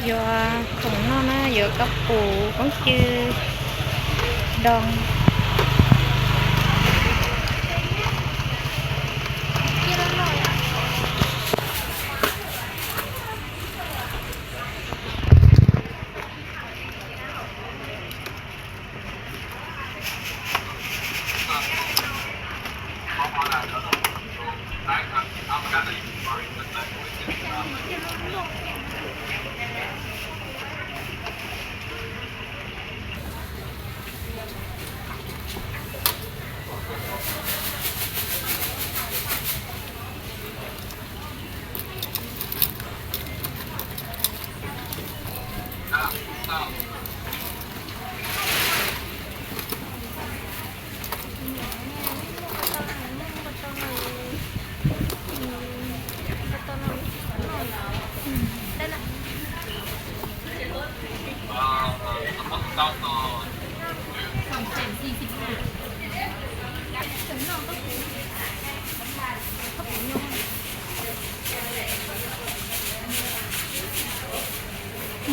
Yua khổng no na, yua kap pu, kông chư dong.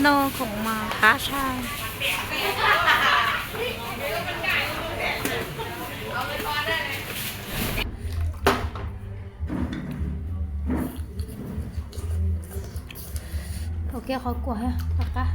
No, khổng ma, cá sai. Ô kê, khâu cua ha, bác cá.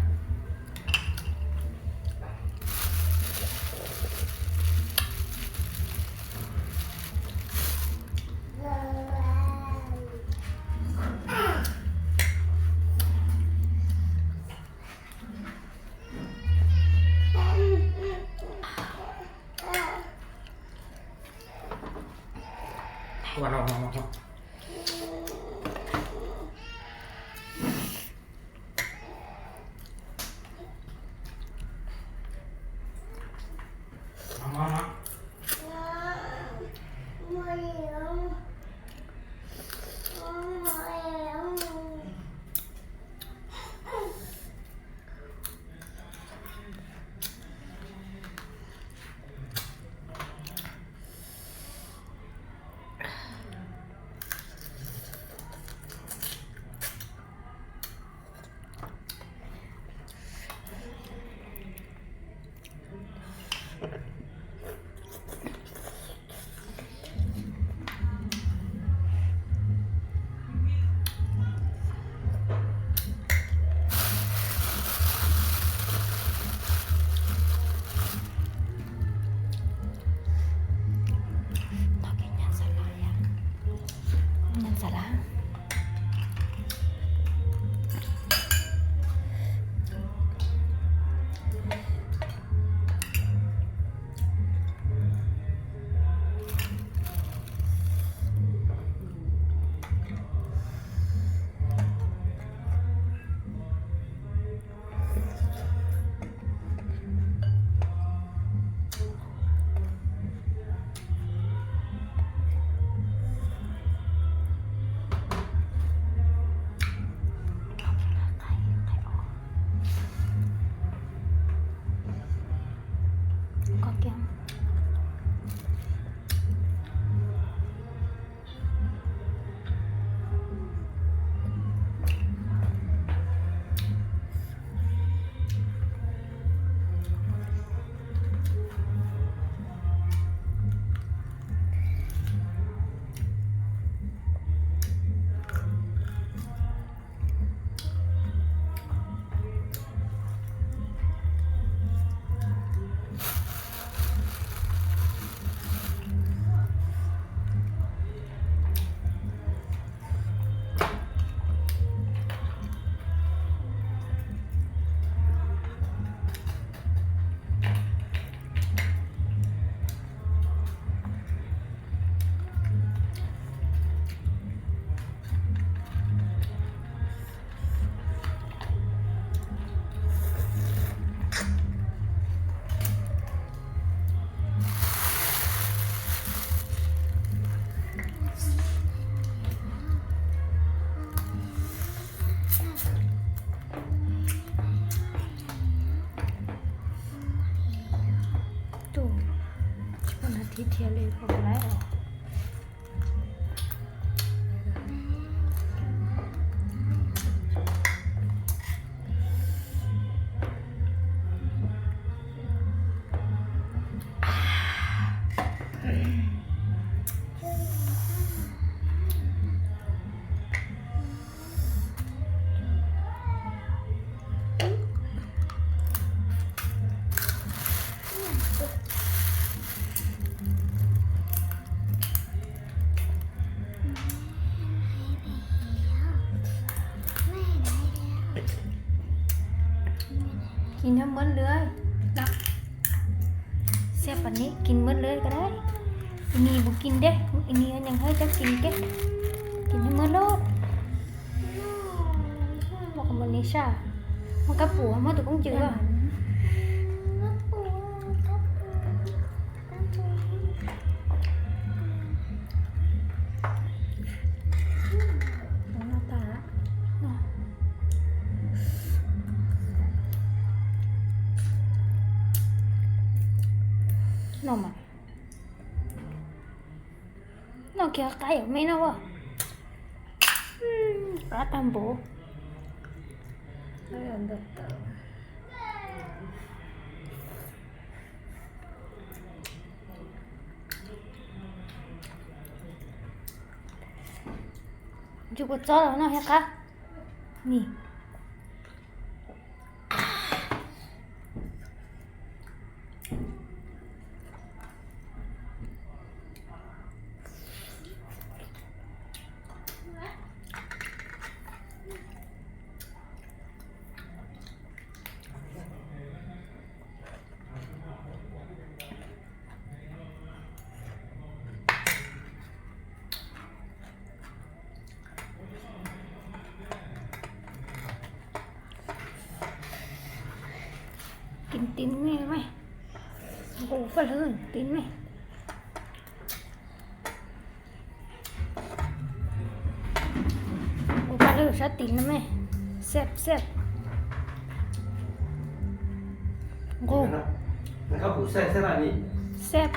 ກິນໃຫ້ໝົດເລີຍນະ ແຊບປານນີ້ ກິນໝົດເລີຍກໍໄດ້. ອີ່ນີ້ບໍ່ກິນເດ້ ອີ່ນີ້ເອົາຫຍັງໃຫ້ເຈົ້າກິນເກະ ກິນໃຫ້ໝົດໂລດ. ບອກກັບມັນນິຊາ ມັນກະປູ ເຮົາມາຕຸກອງຈື່ວ່າ ໜ້າຕາເນາະ ໜໍ່ໄມ້ ໜໍ່ຂຽວໄກ່ແມ່ນເນາະ ອືມ ປາຕຳໂບ. ຢູ່ບໍ່ຈອດແລ້ວເນາະ ເຮັດກະ ນີ້ ກິນຕີນແມ່ໄວ້ ໂອ້ ປາເລີຍ ຕີນແມ່. ໂອ້ ປາເລີຍ ຊາຕີນນະແມ່ ແຊບໆ. ໂອ້ ມັນກໍບໍ່ແຊບເທົ່ານີ້ ແຊບ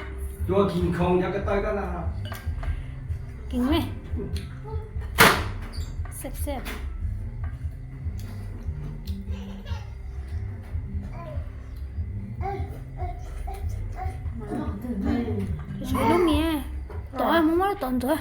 ຕົວກິນຂອງຢາກກະຕ່ອຍກັນນະ ກິນແມ່ ແຊບໆ. ລູກເມຍ ຕອນ ມາ ມາ ຕອນ ຕົວ